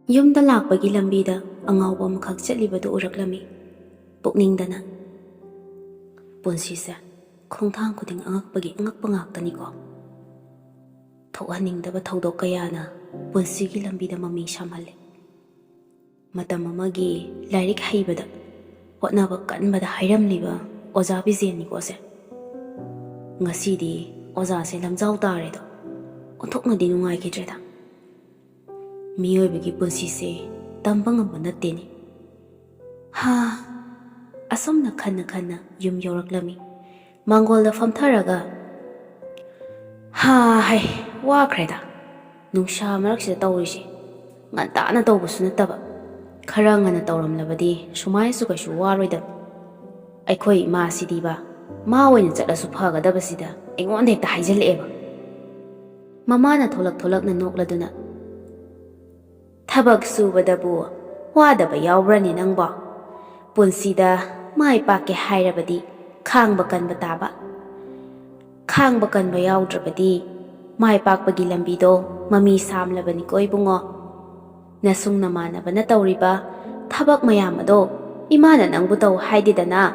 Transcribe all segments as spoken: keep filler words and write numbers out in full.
ꯌꯨꯝꯗ ꯂꯥꯛꯄꯒꯤ ꯂꯝꯕꯤꯗ ꯑꯉꯥꯎꯕ ꯑꯃꯈꯛ ꯆꯠꯂꯤꯕꯗꯨ ꯎꯔꯛꯂꯝꯃꯤ꯫ ꯄꯨꯛꯅꯤꯡꯗꯅ, "ꯄꯨꯟꯁꯤꯁꯦ ꯈꯣꯡꯊꯥꯡ ꯈꯨꯗꯤꯡ ꯑꯉꯛꯄꯒꯤ ꯑꯉꯛꯄ ꯉꯥꯛꯇꯅꯤꯀꯣ꯫ ꯊꯣꯛꯍꯟꯅꯤꯡꯗꯕ ꯊꯧꯗꯣꯛ ꯀꯌꯥꯅ ꯄꯨꯟꯁꯤꯒꯤ ꯂꯝꯕꯤꯗ ꯃꯃꯤ ꯁꯥꯝꯍꯜꯂꯤ꯫ ꯃꯇꯝ ꯑꯃꯒꯤ ꯂꯥꯏꯔꯤꯛ ꯍꯩꯕꯗ, ꯍꯣꯠꯅꯕ ꯀꯟꯕꯗ ꯍꯥꯏꯔꯝꯂꯤꯕ ꯑꯣꯖꯥ ꯕꯤꯖꯦꯟꯅꯤꯀꯣꯁꯦ꯫ ꯉꯁꯤꯗꯤ ꯑꯣꯖꯥꯁꯦ ꯂꯝꯖꯥꯎ ꯇꯥꯔꯦꯗꯣ꯫ ꯑꯣꯟꯊꯣꯛꯅꯗꯤ ꯅꯨꯡꯉꯥꯏꯈꯤꯗ꯭ꯔꯦꯗ꯫ ꯃꯤꯑꯣꯏꯕꯒꯤ ꯄꯨꯟꯁꯤꯁꯦ ꯇꯝꯕ ꯉꯝꯕ ꯅꯠꯇꯦꯅꯦ꯫ ꯍꯥ, ꯑꯁꯨꯝꯅ ꯈꯟꯅ ꯈꯟꯅ ꯌꯨꯝ ꯌꯧꯔꯛꯂꯝꯃꯤ꯫ ꯃꯥꯡꯒꯣꯜꯗ ꯐꯝꯊꯔꯒ, "ꯍꯥ, ꯍꯩ, ꯋꯥꯈ꯭ꯔꯦꯗ꯫ ꯅꯨꯡꯁꯥ ꯃꯔꯛꯁꯤꯗ ꯇꯧꯔꯤꯁꯦ꯫ ꯉꯟꯇꯥꯅ ꯇꯧꯕꯁꯨ ꯅꯠꯇꯕ꯫ ꯈꯔ ꯉꯟꯅ ꯇꯧꯔꯝꯂꯕꯗꯤ ꯁꯨꯃꯥꯏꯅꯁꯨ ꯀꯩꯁꯨ ꯋꯥꯔꯣꯏꯗꯕ꯫ ꯑꯩꯈꯣꯏ ꯏꯃꯥꯁꯤꯗꯤꯕ, ꯃꯥ ꯑꯣꯏꯅ ꯆꯠꯂꯁꯨ ꯐꯒꯗꯕꯁꯤꯗ ꯑꯩꯉꯣꯟꯗ ꯍꯦꯛꯇ ꯍꯥꯏꯖꯤꯜꯂꯛꯑꯦꯕ꯫" ꯃꯃꯥꯅ ꯊꯣꯂꯛ ꯊꯣꯂꯛꯅ ꯅꯣꯛꯂꯗꯨꯅ, "ꯊꯕꯛ ꯁꯨꯕꯗꯕꯨ ꯋꯥꯗꯕ ꯌꯥꯎꯕ꯭ꯔꯅꯦ ꯅꯪꯕꯣ? ꯄꯨꯟꯁꯤꯗ ꯃꯥꯏ ꯄꯥꯛꯀꯦ ꯍꯥꯏꯔꯕꯗꯤ ꯈꯥꯡꯕ ꯀꯟꯕ ꯇꯥꯕ꯫ ꯈꯥꯡꯕ ꯀꯟꯕ ꯌꯥꯎꯗ꯭ꯔꯕꯗꯤ ꯃꯥꯏ ꯄꯥꯛꯄꯒꯤ ꯂꯝꯕꯤꯗꯣ ꯃꯃꯤ ꯁꯥꯝꯂꯕꯅꯤꯀꯣ ꯏꯕꯨꯡꯉꯣ꯫ ꯅꯁꯨꯡ ꯅꯃꯥꯟꯅꯕꯅ ꯇꯧꯔꯤꯕ ꯊꯕꯛ ꯃꯌꯥꯝ ꯑꯗꯣ ꯏꯃꯥꯅ ꯅꯪꯕꯨ ꯇꯧ ꯍꯥꯏꯗꯦꯗꯅ꯫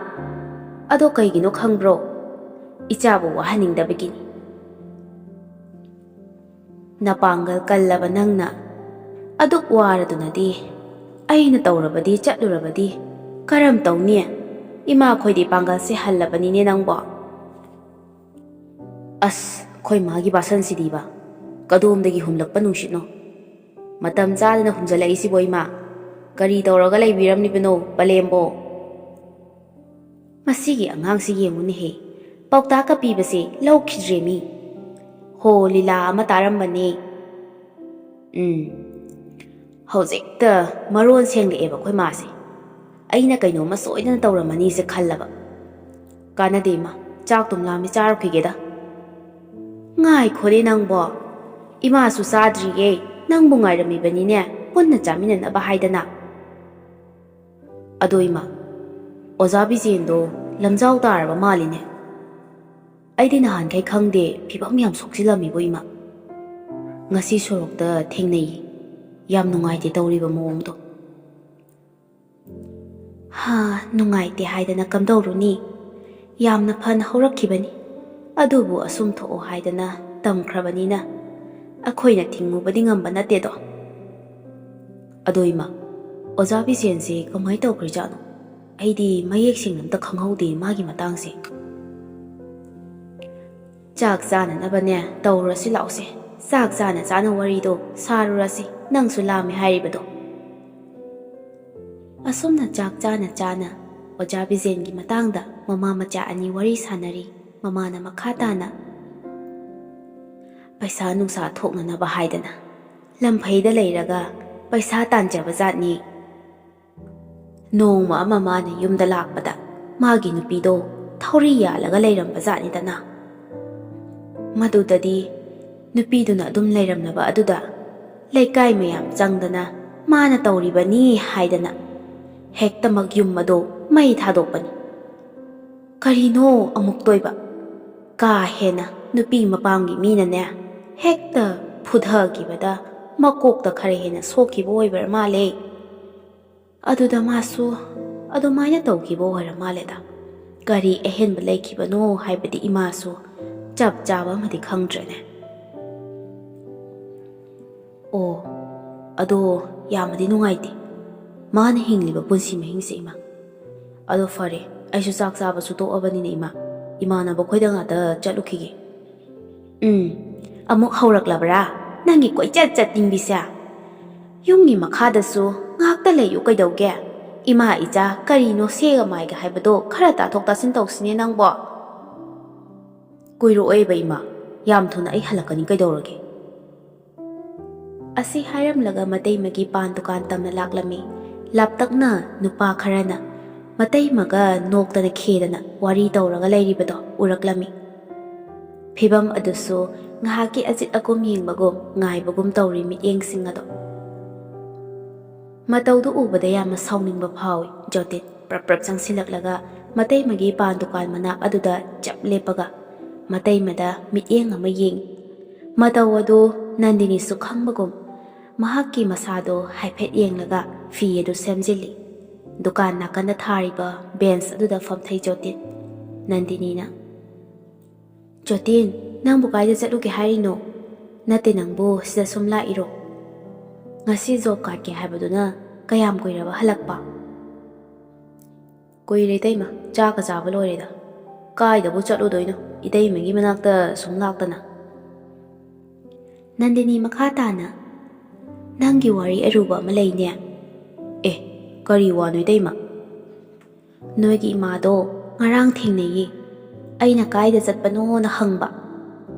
ꯑꯗꯣ ꯀꯩꯒꯤꯅꯣ ꯈꯪꯕ꯭ꯔꯣ? ꯏꯆꯥꯕꯨ ꯋꯥꯍꯟꯅꯤꯡꯗꯕꯒꯤꯅꯤ꯫ ꯅꯄꯥꯡꯒꯜ ꯀꯜꯂꯕ ꯅꯪꯅ ꯑꯗꯨꯛ ꯋꯥꯔꯗꯨꯅꯗꯤ, ꯑꯩꯅ ꯇꯧꯔꯕꯗꯤ, ꯆꯠꯂꯨꯔꯕꯗꯤ ꯀꯔꯝ ꯇꯧꯅꯤ? ꯏꯃꯥꯈꯣꯏꯗꯤ ꯄꯥꯡꯒꯜꯁꯦ ꯍꯜꯂꯕꯅꯤꯅꯦ ꯅꯪꯕꯣ꯫" ꯑꯁ, ꯑꯩꯈꯣꯏ ꯃꯥꯒꯤ ꯕꯥꯁꯟꯁꯤꯗꯤꯕ, ꯀꯗꯣꯝꯗꯒꯤ ꯍꯨꯝꯂꯛꯄ ꯅꯨꯡꯁꯤꯠꯅꯣ? ꯃꯇꯝ ꯆꯥꯗꯅ ꯍꯨꯝꯖꯜꯂꯛꯏꯁꯤꯕꯣ ꯏꯃꯥ? ꯀꯔꯤ ꯇꯧꯔꯒ ꯂꯩꯕꯤꯔꯝꯂꯤꯕꯅꯣ ꯄꯂꯦꯝꯕꯣ? ꯃꯁꯤꯒꯤ ꯑꯉꯥꯡꯁꯤ ꯌꯦꯡꯉꯨꯅꯦꯍꯦ, ꯄꯥꯎꯇꯥꯛꯀ ꯄꯤꯕꯁꯦ ꯂꯧꯈꯤꯗ꯭ꯔꯦꯃꯤ꯫ ꯍꯣ, ꯂꯤꯂꯥ ꯑꯃ ꯇꯥꯔꯝꯕꯅꯦ꯫ ꯎꯝ, ꯍꯧꯖꯤꯛꯇ ꯃꯔꯣꯟ ꯁꯦꯡꯂꯛꯑꯦꯕ ꯑꯩꯈꯣꯏ ꯃꯥꯁꯦ꯫ ꯑꯩꯅ ꯀꯩꯅꯣꯝꯃ ꯁꯣꯏꯗꯅ ꯇꯧꯔꯝꯃꯅꯤꯁꯦ ꯈꯜꯂꯕ꯫ ꯀꯥꯟꯅꯗꯦ ꯏꯃꯥ, ꯆꯥꯛꯇꯨꯝ ꯂꯥꯝꯃꯤ, ꯆꯥꯔꯨꯈꯤꯒꯦꯗ꯫ ꯉꯥꯏꯈꯣꯅꯦ ꯅꯪꯕꯣ, ꯏꯃꯥꯁꯨ ꯆꯥꯗ꯭ꯔꯤꯌꯦ, ꯅꯪꯕꯨ ꯉꯥꯏꯔꯝꯃꯤꯕꯅꯤꯅꯦ, ꯄꯨꯟꯅ ꯆꯥꯃꯤꯟꯅꯅꯕ ꯍꯥꯏꯗꯅ꯫ ꯑꯗꯣ ꯏꯃꯥ, ꯑꯣꯖꯥ ꯕꯤꯖꯦꯟꯗꯣ ꯂꯝꯖꯥꯎ ꯇꯥꯔꯕ ꯃꯥꯜꯂꯤꯅꯦ꯫ ꯑꯩꯗꯤ ꯅꯍꯥꯟꯈꯩ ꯈꯪꯗꯦ, ꯐꯤꯕꯝ ꯌꯥꯝ ꯁꯣꯛꯆꯤꯜꯂꯝꯃꯤꯕꯣ ꯏꯃꯥ꯫ ꯉꯁꯤ ꯁꯣꯔꯣꯛꯇ ꯊꯦꯡꯅꯩꯌꯦ꯫ ꯌꯥꯝ ꯅꯨꯡꯉꯥꯏꯇꯦ ꯇꯧꯔꯤꯕ ꯃꯑꯣꯡꯗꯣ꯫ "ꯍꯥ, ꯅꯨꯡꯉꯥꯏꯇꯦ ꯍꯥꯏꯗꯅ ꯀꯝꯗꯧꯔꯨꯅꯤ? ꯌꯥꯝꯅ ꯐꯅ ꯍꯧꯔꯛꯈꯤꯕꯅꯤ꯫ ꯑꯗꯨꯕꯨ ꯑꯁꯨꯝ ꯊꯣꯛꯑꯣ ꯍꯥꯏꯗꯅ ꯇꯝꯈ꯭ꯔꯕꯅꯤꯅ ꯑꯩꯈꯣꯏꯅ ꯊꯤꯡꯉꯨꯕꯗꯤ ꯉꯝꯕ ꯅꯠꯇꯦꯗꯣ꯫" "ꯑꯗꯣ ꯏꯃꯥ, ꯑꯣꯖꯥ ꯕꯤꯖꯦꯟꯁꯦ ꯀꯃꯥꯏꯅ ꯇꯧꯈ꯭ꯔꯤꯖꯥꯠꯅꯣ? ꯑꯩꯗꯤ ꯃꯌꯦꯛ ꯁꯦꯡꯅ ꯑꯝꯇ ꯈꯪꯍꯧꯗꯦ ꯃꯥꯒꯤ ꯃꯇꯥꯡꯁꯦ꯫" "ꯆꯥꯛ ꯆꯥꯅꯅꯕꯅꯦ ꯇꯧꯔꯨꯔꯁꯤ ꯂꯥꯛꯑꯣꯁꯦ꯫ ꯆꯥꯛ ꯆꯥꯅ ꯆꯥꯅ ꯋꯥꯔꯤꯗꯣ ꯁꯥꯔꯨꯔꯁꯤ, ꯅꯪꯁꯨ ꯂꯥꯝꯃꯦ ꯍꯥꯏꯔꯤꯕꯗꯣ꯫" ꯑꯁꯨꯝꯅ ꯆꯥꯛ ꯆꯥꯅ ꯆꯥꯅ ꯑꯣꯖꯥ ꯕꯤꯖꯦꯟꯒꯤ ꯃꯇꯥꯡꯗ ꯃꯃꯥ ꯃꯆꯥ ꯑꯅꯤ ꯋꯥꯔꯤ ꯁꯥꯟꯅꯔꯤ꯫ ꯃꯃꯥꯅ ꯃꯈꯥ ꯇꯥꯅ, "ꯄꯩꯁꯥ ꯅꯨꯡꯁꯥ ꯊꯣꯛꯅꯅꯕ ꯍꯥꯏꯗꯅ ꯂꯝꯐꯩꯗ ꯂꯩꯔꯒ ꯄꯩꯁꯥ ꯇꯥꯟꯖꯕ ꯖꯥꯠꯅꯤ꯫ ꯅꯣꯡꯃ ꯑꯃ ꯃꯥꯅ ꯌꯨꯝꯗ ꯂꯥꯛꯄꯗ ꯃꯥꯒꯤ ꯅꯨꯄꯤꯗꯣ ꯊꯧꯔꯤ ꯌꯥꯜꯂꯒ ꯂꯩꯔꯝꯕ ꯖꯥꯠꯅꯤꯗꯅ꯫ ꯃꯗꯨꯗꯗꯤ ꯅꯨꯄꯤꯗꯨꯅ ꯑꯗꯨꯝ ꯂꯩꯔꯝꯂꯕ ꯑꯗꯨꯗ ꯂꯩꯀꯥꯏ ꯃꯌꯥꯝ ꯆꯪꯗꯅ ꯃꯥꯅ ꯇꯧꯔꯤꯕꯅꯤ ꯍꯥꯏꯗꯅ ꯍꯦꯛꯇꯃꯛ ꯌꯨꯝ ꯑꯗꯣ ꯃꯩ ꯊꯥꯗꯣꯛꯄꯅꯤ꯫ ꯀꯔꯤꯅꯣ ꯑꯃꯨꯛ ꯇꯣꯏꯕ? ꯀꯥ ꯍꯦꯟꯅ ꯅꯨꯄꯤ ꯃꯄꯥꯝꯒꯤ ꯃꯤꯅꯅꯦ ꯍꯦꯛꯇ ꯐꯨꯊꯈꯤꯕꯗ ꯃꯀꯣꯛꯇ ꯈꯔ ꯍꯦꯟꯅ ꯁꯣꯛꯈꯤꯕ ꯑꯣꯏꯕ ꯃꯥꯜꯂꯦ꯫ ꯑꯗꯨꯗ ꯃꯥꯁꯨ ꯑꯗꯨꯃꯥꯏꯅ ꯇꯧꯈꯤꯕ ꯑꯣꯏꯔ ꯃꯥꯜꯂꯦꯗ꯫ ꯀꯔꯤ ꯑꯍꯦꯟꯕ ꯂꯩꯈꯤꯕꯅꯣ ꯍꯥꯏꯕꯗꯤ ꯏꯃꯥꯁꯨ ꯆꯞ ꯆꯥꯕ ꯑꯃꯗꯤ ꯈꯪꯗ꯭ꯔꯦꯅꯦ꯫" "ꯑꯣ, ꯑꯗꯣ ꯌꯥꯝꯅꯗꯤ ꯅꯨꯡꯉꯥꯏꯇꯦ ꯃꯥꯅ ꯍꯤꯡꯂꯤꯕ ꯄꯨꯟꯁꯤ ꯃꯍꯤꯡꯁꯦ ꯏꯃꯥ꯫ ꯑꯗꯣ ꯐꯔꯦ, ꯑꯩꯁꯨ ꯆꯥꯛ ꯆꯥꯕꯁꯨ ꯇꯣꯛꯑꯕꯅꯤꯅ ꯏꯃꯥ, ꯏꯃꯥꯟꯅꯕ ꯈꯣꯏꯗ ꯉꯥꯛꯇ ꯆꯠꯂꯨꯈꯤꯒꯦ꯫" "ꯎꯝ, ꯑꯃꯨꯛ ꯍꯧꯔꯛꯂꯕ꯭ꯔꯥ ꯅꯪꯒꯤ ꯀꯣꯏꯆꯠ ꯆꯠꯅꯤꯡꯕꯤꯁꯦ? ꯌꯨꯝꯒꯤ ꯃꯈꯥꯗꯁꯨ ꯉꯥꯛꯇ ꯂꯩꯌꯨ ꯀꯩꯗꯧꯒꯦ? ꯏꯃꯥ ꯏꯆꯥ ꯀꯔꯤꯅꯣ ꯁꯦꯒ ꯃꯥꯏꯒ ꯍꯥꯏꯕꯗꯣ ꯈꯔ ꯇꯥꯊꯣꯛ ꯇꯥꯁꯤꯟ ꯇꯧꯁꯤꯅꯦ ꯅꯪꯕꯣ꯫" "ꯀꯨꯏꯔꯛꯑꯣꯏꯕ ꯏꯃꯥ, ꯌꯥꯝ ꯊꯨꯅ ꯑꯩ ꯍꯜꯂꯛꯀꯅꯤ ꯀꯩꯗꯧꯔꯒꯦ꯫" ꯑꯁꯤ ꯍꯥꯏꯔꯝꯂꯒ ꯃꯇꯩꯃꯒꯤ ꯄꯥꯟ ꯗꯨꯀꯥꯟ ꯇꯝꯅ ꯂꯥꯛꯂꯝꯃꯤ꯫ ꯂꯥꯞꯇꯛꯅ ꯅꯨꯄꯥ ꯈꯔꯅ ꯃꯇꯩꯃꯒ ꯅꯣꯛꯇꯅ ꯈꯦꯗꯅ ꯋꯥꯔꯤ ꯇꯧꯔꯒ ꯂꯩꯔꯤꯕꯗꯣ ꯎꯔꯛꯂꯝꯃꯤ꯫ ꯐꯤꯚꯝ ꯑꯗꯨꯁꯨ ꯉꯥꯏꯍꯥꯛꯀꯤ ꯑꯖꯤꯠ ꯑꯀꯨꯝ ꯌꯦꯡꯕꯒꯨꯝ ꯉꯥꯏꯕꯒꯨꯝ ꯇꯧꯔꯤ ꯃꯤꯠꯌꯦꯡꯁꯤꯡ ꯑꯗꯣ꯫ ꯃꯇꯧꯗꯨ ꯎꯕꯗ ꯌꯥꯝꯅ ꯁꯥꯎꯅꯤꯡꯕ ꯐꯥꯎꯏ ꯖꯣꯇꯤꯟ꯫ ꯄ꯭ꯔꯞ ꯄ꯭ꯔꯞ ꯆꯪꯁꯤꯜꯂꯛꯂꯒ ꯃꯇꯩꯃꯒꯤ ꯄꯥꯟ ꯗꯨꯀꯥꯟ ꯃꯅꯥꯛ ꯑꯗꯨꯗ ꯆꯞ ꯂꯦꯞꯄꯒ ꯃꯇꯩꯃꯗ ꯃꯤꯠꯌꯦꯡ ꯑꯃ ꯌꯦꯡꯏ꯫ ꯃꯇꯧ ꯑꯗꯨ ꯅꯟꯗꯤꯅꯤꯁꯨ ꯈꯪꯕꯒꯨꯝ ꯃꯍꯥꯛꯀꯤ ꯃꯁꯥꯗꯣ ꯍꯥꯏꯐꯦꯠ ꯌꯦꯡꯂꯒ ꯐꯤ ꯑꯗꯨ ꯁꯦꯝꯖꯤꯜꯂꯤ꯫ ꯗꯨꯀꯥꯟ ꯅꯥꯀꯟꯗ ꯊꯥꯔꯤꯕ ꯕꯦꯟꯁ ꯑꯗꯨꯗ ꯐꯝꯊꯩ ꯖꯣꯇꯤꯟ꯫ ꯅꯟꯗꯤꯅꯤꯅ, "ꯖꯣꯇꯤꯟ, ꯅꯪꯕꯨ ꯀꯥꯏꯗ ꯆꯠꯂꯨꯒꯦ ꯍꯥꯏꯔꯤꯅꯣ? ꯅꯠꯇꯦ, ꯅꯪꯕꯨ ꯁꯤꯗ ꯁꯨꯝ ꯂꯥꯛꯏꯔꯣ? ꯉꯁꯤ ꯖꯣꯕ ꯀꯥꯔꯗꯀꯤ ꯍꯥꯏꯕꯗꯨꯅ ꯀꯌꯥꯝ ꯀꯨꯏꯔꯕ ꯍꯜꯂꯛꯄ?" "ꯀꯨꯏꯔꯦ ꯏꯇꯩꯃ, ꯆꯥꯛꯀ ꯆꯥꯕ ꯂꯣꯏꯔꯦꯗ꯫ ꯀꯥꯏꯗꯕꯨ ꯆꯠꯂꯨꯗꯣꯏꯅꯣ, ꯏꯇꯩꯃꯒꯤ ꯃꯅꯥꯛꯇ ꯁꯨꯝ ꯂꯥꯛꯇꯅ꯫" ꯅꯟꯗꯤꯅꯤ ꯃꯈꯥ ꯇꯥꯅ, "ꯅꯪꯒꯤ ꯋꯥꯔꯤ ꯑꯔꯨꯕ ꯑꯃ ꯂꯩꯅꯦ꯫" "ꯑꯦ, ꯀꯔꯤ ꯋꯥꯅꯣ ꯏꯇꯩꯃ?" "ꯅꯣꯏꯒꯤ ꯏꯃꯥꯗꯣ ꯉꯔꯥꯡ ꯊꯦꯡꯅꯩꯌꯦ꯫ ꯑꯩꯅ ꯀꯥꯏꯗ ꯆꯠꯄꯅꯣꯅ ꯍꯪꯕ꯫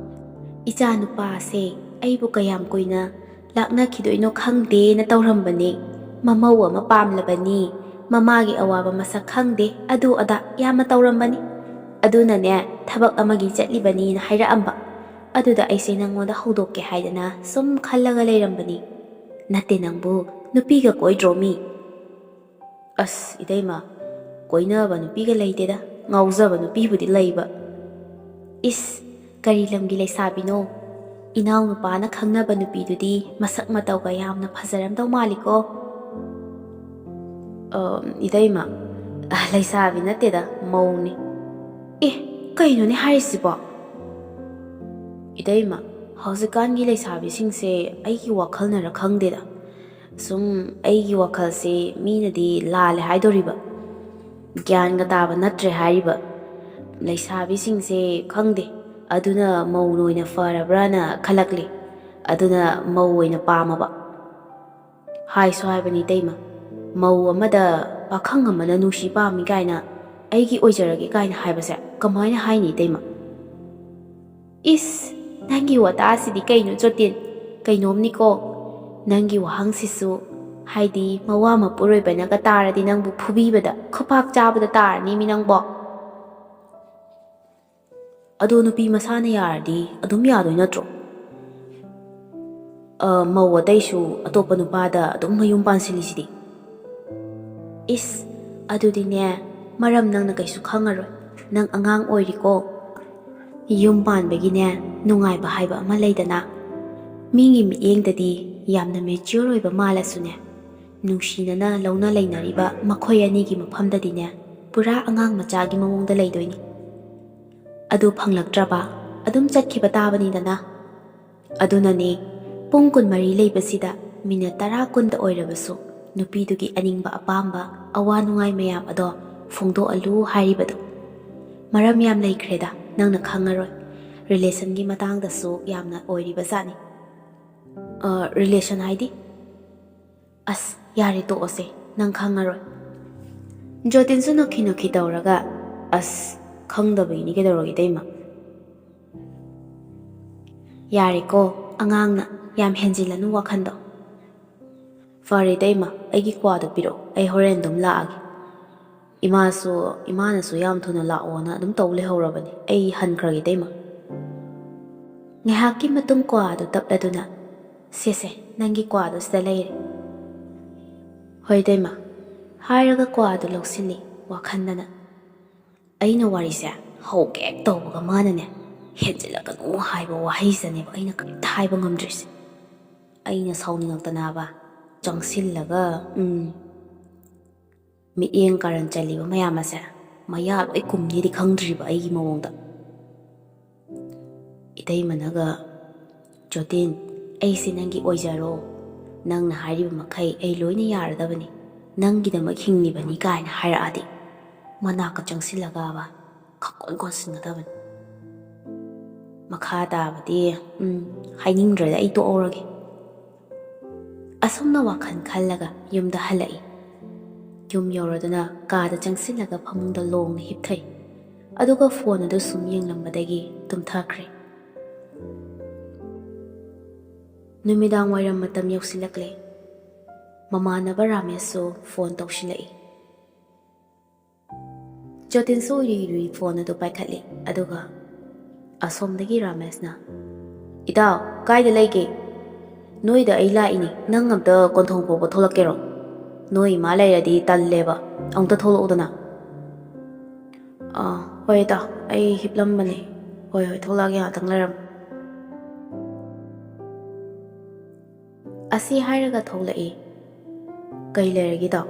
ꯏꯆꯥ ꯅꯨꯄꯥꯁꯦ ꯑꯩꯕꯨ ꯀꯌꯥꯝ ꯀꯨꯏꯅ ꯂꯥꯛꯅꯈꯤꯗꯣꯏꯅꯣ ꯈꯪꯗꯦꯅ ꯇꯧꯔꯝꯕꯅꯦ꯫ ꯃꯃꯧ ꯑꯃ ꯄꯥꯝꯂꯕꯅꯤ, ꯃꯃꯥꯒꯤ ꯑꯋꯥꯕ ꯃꯁꯛ ꯈꯪꯗꯦ, ꯑꯗꯨ ꯑꯗꯥ ꯌꯥꯝꯅ ꯇꯧꯔꯝꯕꯅꯤ꯫ ꯑꯗꯨꯅꯅꯦ, ꯊꯕꯛ ꯑꯃꯒꯤ ꯆꯠꯂꯤꯕꯅꯤꯅ ꯍꯥꯏꯔꯛꯑꯝꯕ꯫ ꯑꯗꯨꯗ ꯑꯩꯁꯦ ꯅꯪꯉꯣꯟꯗ ꯍꯧꯗꯣꯛꯀꯦ ꯍꯥꯏꯗꯅ ꯁꯨꯝ ꯈꯜꯂꯒ ꯂꯩꯔꯝꯕꯅꯤ꯫ ꯅꯠꯇꯦ, ꯅꯪꯕꯨ ꯅꯨꯄꯤꯒ ꯀꯣꯏꯗ꯭ꯔꯣ ꯃꯤ?" "ꯑꯁ ꯏꯇꯩꯃ, ꯀꯣꯏꯅꯕ ꯅꯨꯄꯤꯒ ꯂꯩꯇꯦꯗ, ꯉꯥꯎꯖꯕ ꯅꯨꯄꯤꯕꯨꯗꯤ ꯂꯩꯕ꯫" "ꯏꯁ, ꯀꯔꯤ ꯂꯝꯒꯤ ꯂꯩꯁꯥꯕꯤꯅꯣ? ꯏꯅꯥꯎꯅꯨꯄꯥꯅ ꯈꯪꯅꯕ ꯅꯨꯄꯤꯗꯨꯗꯤ ꯃꯁꯛ ꯃꯇꯧꯒ ꯌꯥꯝꯅ ꯐꯖꯔꯝꯗꯧ ꯃꯥꯜꯂꯤꯀꯣ꯫" "ꯑ, ꯏꯇꯩꯃ, ꯂꯩꯁꯥꯕꯤ ꯅꯠꯇꯦꯗ, ꯃꯧꯅꯤ꯫" "ꯑꯦ, ꯀꯩꯅꯣꯅꯦ ꯍꯥꯏꯔꯤꯁꯤꯕꯣ?" "ꯏꯇꯩꯃ, ꯍꯧꯖꯤꯛꯀꯥꯟꯒꯤ ꯂꯩꯁꯥꯕꯤꯁꯤꯡꯁꯦ ꯑꯩꯒꯤ ꯋꯥꯈꯜꯅꯔ ꯈꯪꯗꯦꯗ꯫ ꯁꯨꯝ ꯑꯩꯒꯤ ꯋꯥꯈꯜꯁꯦ ꯃꯤꯅꯗꯤ ꯂꯥꯜꯂꯦ ꯍꯥꯏꯗꯣꯔꯤꯕ, ꯒ꯭ꯌꯥꯟꯒ ꯇꯥꯕ ꯅꯠꯇ꯭ꯔꯦ ꯍꯥꯏꯔꯤꯕ꯫ ꯂꯩꯁꯥꯕꯤꯁꯤꯡꯁꯦ ꯈꯪꯗꯦ, ꯑꯗꯨꯅ ꯃꯧꯅ ꯑꯣꯏꯅ ꯐꯔꯕ꯭ꯔꯥꯅ ꯈꯜꯂꯛꯂꯦ꯫ ꯑꯗꯨꯅ ꯃꯧ ꯑꯣꯏꯅ ꯄꯥꯝꯃꯕ꯫ ꯍꯥꯏꯁꯨ ꯍꯥꯏꯕꯅꯤ ꯏꯇꯩꯃ, ꯃꯧ ꯑꯃꯗ ꯄꯥꯈꯪ ꯑꯃꯅ ꯅꯨꯡꯁꯤ ꯄꯥꯝꯃꯤ ꯀꯥꯏꯅ, ꯑꯩꯒꯤ ꯑꯣꯏꯖꯔꯒꯦ ꯀꯥꯏꯅ ꯍꯥꯏꯕꯁꯦ ꯀꯃꯥꯏꯅ ꯍꯥꯏꯅꯤ ꯏꯇꯩꯃ?" "ꯏꯁ, ꯅꯪꯒꯤ ꯋꯥꯇꯥꯁꯤꯗꯤ ꯀꯩꯅꯣ ꯖꯣꯇꯤꯟ? ꯀꯩꯅꯣꯝꯅꯤꯀꯣ꯫ ꯅꯪꯒꯤ ꯋꯥꯍꯪꯁꯤꯁꯨ, ꯍꯥꯏꯗꯤ ꯃꯋꯥ ꯃꯄꯨꯔꯣꯏꯕꯅꯒ ꯇꯥꯔꯗꯤ ꯅꯪꯕꯨ ꯐꯨꯕꯤꯕꯗ ꯈꯨꯄꯥꯛ ꯆꯥꯕꯗ ꯇꯥꯔꯅꯤ ꯃꯤ ꯅꯪꯕꯣ꯫" "ꯑꯗꯣ ꯅꯨꯄꯤ ꯃꯁꯥꯅ ꯌꯥꯔꯗꯤ ꯑꯗꯨꯝ ꯌꯥꯗꯣꯏ ꯅꯠꯇ꯭ꯔꯣ? ꯑ, ꯃꯧ ꯑꯇꯩꯁꯨ ꯑꯇꯣꯞꯄ ꯅꯨꯄꯥꯗ ꯑꯗꯨꯝ ꯃꯌꯨꯝ ꯄꯥꯟꯁꯤꯜꯂꯤꯁꯤꯗꯤ꯫" "ꯏꯁ, ꯑꯗꯨꯗꯤꯅꯦ, ꯃꯔꯝ ꯅꯪꯅ ꯀꯩꯁꯨ ꯈꯪꯉꯔꯣꯏ꯫ ꯅꯪ ꯑꯉꯥꯡ ꯑꯣꯏꯔꯤꯀꯣ꯫ ꯌꯨꯝ ꯄꯥꯟꯕꯒꯤꯅꯦ, ꯅꯨꯡꯉꯥꯏꯕ ꯍꯥꯏꯕ ꯑꯃ ꯂꯩꯗꯅ꯫ ꯃꯤꯒꯤ ꯃꯤꯠꯌꯦꯡꯗꯗꯤ ꯌꯥꯝꯅ mature ꯑꯣꯏꯕ ꯃꯥꯜꯂꯁꯨꯅꯦ, ꯅꯨꯡꯁꯤꯅꯅ ꯂꯧꯅ ꯂꯩꯅꯔꯤꯕ ꯃꯈꯣꯏ ꯑꯅꯤꯒꯤ ꯃꯐꯝꯗꯗꯤꯅꯦ, ꯄꯨꯔꯥ ꯑꯉꯥꯡ ꯃꯆꯥꯒꯤ ꯃꯑꯣꯡꯗ ꯂꯩꯗꯣꯏꯅꯤ꯫ ꯑꯗꯨ ꯐꯪꯂꯛꯇ꯭ꯔꯕ, ꯑꯗꯨꯝ ꯆꯠꯈꯤꯕ ꯇꯥꯕꯅꯤꯗꯅ꯫ ꯑꯗꯨꯅꯅꯦ, ꯄꯨꯡ ꯀꯨꯟꯃꯔꯤ ꯂꯩꯕꯁꯤꯗ ꯃꯤꯅꯠ ꯇꯔꯥ ꯀꯨꯟꯗ ꯑꯣꯏꯔꯕꯁꯨ ꯅꯨꯄꯤꯗꯨꯒꯤ ꯑꯅꯤꯡꯕ ꯑꯄꯥꯝꯕ, ꯑꯋꯥ ꯅꯨꯡꯉꯥꯏ ꯃꯌꯥꯝ ꯑꯗꯣ ꯐꯣꯡꯗꯣꯛꯍꯜꯂꯨ ꯍꯥꯏꯔꯤꯕꯗꯣ꯫ ꯃꯔꯝ ꯌꯥꯝ ꯂꯩꯈ꯭ꯔꯦꯗ, ꯅꯪꯅ ꯈꯪꯉꯔꯣꯏ꯫ Relationꯒꯤ ꯃꯇꯥꯡꯗꯁꯨ ꯌꯥꯝꯅ ꯑꯣꯏꯔꯤꯕ ꯖꯥꯠꯅꯤ꯫ ꯑ, relation ꯍꯥꯏꯗꯤ? ꯑꯁ, ꯌꯥꯔꯦ, ꯇꯣꯛꯑꯁꯦ, ꯅꯪ ꯈꯪꯉꯔꯣꯏ꯫ ꯖꯣꯇꯤꯟꯁꯨ ꯅꯣꯛꯈꯤ ꯅꯣꯛꯈꯤ ꯇꯧꯔꯒ, ꯑꯁ, ꯈꯪꯗꯕꯒꯤꯅꯤ, ꯀꯩꯗꯧꯔꯒꯦ ꯏꯇꯩꯃ? ꯌꯥꯔꯦꯀꯣ, ꯑꯉꯥꯡꯅ ꯌꯥꯝ ꯍꯦꯟꯖꯤꯜꯂꯅꯨ ꯋꯥꯈꯟꯗꯣ꯫ ꯐꯔꯦ ꯏꯇꯩꯃ, ꯑꯩꯒꯤ ꯀ꯭ꯋꯥꯗꯣ ꯄꯤꯔꯛꯑꯣ, ꯑꯩ ꯍꯣꯔꯦꯟ ꯑꯗꯨꯝ ꯂꯥꯛꯑꯒꯦ꯫ ꯏꯃꯥꯁꯨ, ꯏꯃꯥꯅꯁꯨ ꯌꯥꯝ ꯊꯨꯅ ꯂꯥꯛꯑꯣꯅ ꯑꯗꯨꯝ ꯇꯧ ꯂꯩꯍꯧꯔꯕꯅꯤ꯫ ꯑꯩ ꯍꯟꯈ꯭ꯔꯒꯦ ꯏꯇꯩꯃ꯫ ꯉꯥꯏꯍꯥꯛꯀꯤ ꯃꯇꯨꯡ ꯀ꯭ꯋꯥꯗꯨ ꯇꯞꯂꯗꯨꯅ, "ꯁꯦꯁꯦ, ꯅꯪꯒꯤ ꯀ꯭ꯋꯥꯗꯣ ꯁꯤꯗ ꯂꯩꯔꯦ꯫" "ꯍꯣꯏ ꯏꯇꯩꯃ," ꯍꯥꯏꯔꯒ ꯀ꯭ꯋꯥꯗꯨ ꯂꯧꯁꯤꯜꯂꯤ ꯋꯥꯈꯟꯗꯅ꯫ ꯑꯩꯅ ꯋꯥꯔꯤꯁꯦ ꯍꯧꯒꯦ ꯍꯦꯛ ꯇꯧꯕꯒ ꯃꯥꯅꯅꯦ, "ꯍꯦꯟꯖꯤꯜꯂꯛꯀꯅꯨ" ꯍꯥꯏꯕ ꯋꯥꯍꯩꯁꯤꯅꯦꯕ ꯑꯩꯅ ꯀꯔꯤꯝꯇ ꯍꯥꯏꯕ ꯉꯝꯗ꯭ꯔꯤꯁꯦ꯫ ꯑꯩꯅ ꯁꯥꯎꯅꯤꯡꯉꯛꯇꯅꯕ ꯆꯪꯁꯤꯜꯂꯒ, ꯎꯝ, ꯃꯤꯠꯌꯦꯡ ꯀꯥꯔꯟ ꯆꯜꯂꯤꯕ ꯃꯌꯥꯝ ꯑꯁꯦ ꯃꯌꯥ ꯂꯣꯏ ꯀꯨꯝꯅꯤꯗꯤ ꯈꯪꯗ꯭ꯔꯤꯕ ꯑꯩꯒꯤ ꯃꯑꯣꯡꯗ꯫ ꯏꯇꯩꯃꯅꯒ, "ꯖꯣꯇꯤꯟ, ꯑꯩꯁꯦ ꯅꯪꯒꯤ ꯑꯣꯏꯖꯔꯣ, ꯅꯪꯅ ꯍꯥꯏꯔꯤꯕ ꯃꯈꯩ ꯑꯩ ꯂꯣꯏꯅ ꯌꯥꯔꯗꯕꯅꯤ, ꯅꯪꯒꯤꯗꯃꯛ ꯍꯤꯡꯂꯤꯕꯅꯤ" ꯀꯥꯏꯅ ꯍꯥꯏꯔꯛꯑꯗꯤ, ꯃꯅꯥꯛꯀ ꯆꯪꯁꯤꯜꯂꯒꯕ ꯈꯛꯀꯣꯟ ꯀꯣꯟꯁꯤꯟꯒꯗꯕꯅꯤ꯫ ꯃꯈꯥ ꯇꯥꯕꯗꯤ, ꯎꯝ, ꯍꯥꯏꯅꯤꯡꯗ꯭ꯔꯦꯗ, ꯑꯩ ꯇꯣꯛꯍꯧꯔꯒꯦ꯫ ꯑꯁꯨꯝꯅ ꯋꯥꯈꯜ ꯈꯜꯂꯒ ꯌꯨꯝꯗ ꯍꯜꯂꯛꯏ꯫ ꯌꯨꯝ ꯌꯧꯔꯗꯨꯅ ꯀꯥꯗ ꯆꯪꯁꯤꯜꯂꯒ ꯐꯃꯨꯡꯗ ꯂꯣꯡꯅ ꯍꯤꯞꯊꯩ꯫ ꯑꯗꯨꯒ ꯐꯣꯟ ꯑꯗꯨ ꯁꯨꯝ ꯌꯦꯡꯂꯝꯕꯗꯒꯤ ꯇꯨꯝꯊꯈ꯭ꯔꯦ꯫ ꯅꯨꯃꯤꯗꯥꯡ ꯋꯥꯏꯔꯝ ꯃꯇꯝ ꯌꯧꯁꯤꯜꯂꯛꯂꯦ꯫ ꯃꯃꯥꯟꯅꯕ ꯔꯥꯃꯦꯁꯁꯨ ꯐꯣꯟ ꯇꯧꯁꯤꯜꯂꯛꯏ꯫ ꯖꯣꯇꯤꯟꯁꯨ ꯎꯏꯔꯨꯏ ꯎꯏꯔꯨꯏ ꯐꯣꯟ ꯑꯗꯨ ꯄꯥꯏꯈꯠꯂꯤ꯫ ꯑꯗꯨꯒ ꯑꯁꯣꯝꯗꯒꯤ ꯔꯥꯃꯦꯁꯅ, "ꯏꯇꯥꯎ, ꯀꯥꯏꯗ ꯂꯩꯒꯦ? ꯅꯣꯏꯗ ꯑꯩ ꯂꯥꯛꯏꯅꯤ꯫ ꯅꯪ ꯑꯝꯇ ꯀꯣꯟꯊꯣꯡ ꯐꯥꯎꯕ ꯊꯣꯛꯂꯛꯀꯦꯔꯣ? ꯅꯣꯏ ꯏꯃꯥ ꯂꯩꯔꯗꯤ ꯇꯜꯂꯦꯕ꯫ ꯑꯃꯨꯛꯇ ꯊꯣꯛꯂꯛꯎꯗꯅ꯫" "ꯑꯥ, ꯍꯣꯏ ꯏꯇꯥꯎ, ꯑꯩ ꯍꯤꯞꯂꯝꯕꯅꯦ꯫ ꯍꯣꯏ, ꯍꯣꯏ, ꯊꯣꯛꯂꯛꯑꯒꯦ, ꯉꯥꯛꯇꯪ ꯂꯩꯔꯝꯃꯨ꯫" ꯑꯁꯤ ꯍꯥꯏꯔꯒ ꯊꯣꯛꯂꯛꯏ꯫ "ꯀꯩ ꯂꯩꯔꯒꯦ ꯏꯇꯥꯎ?"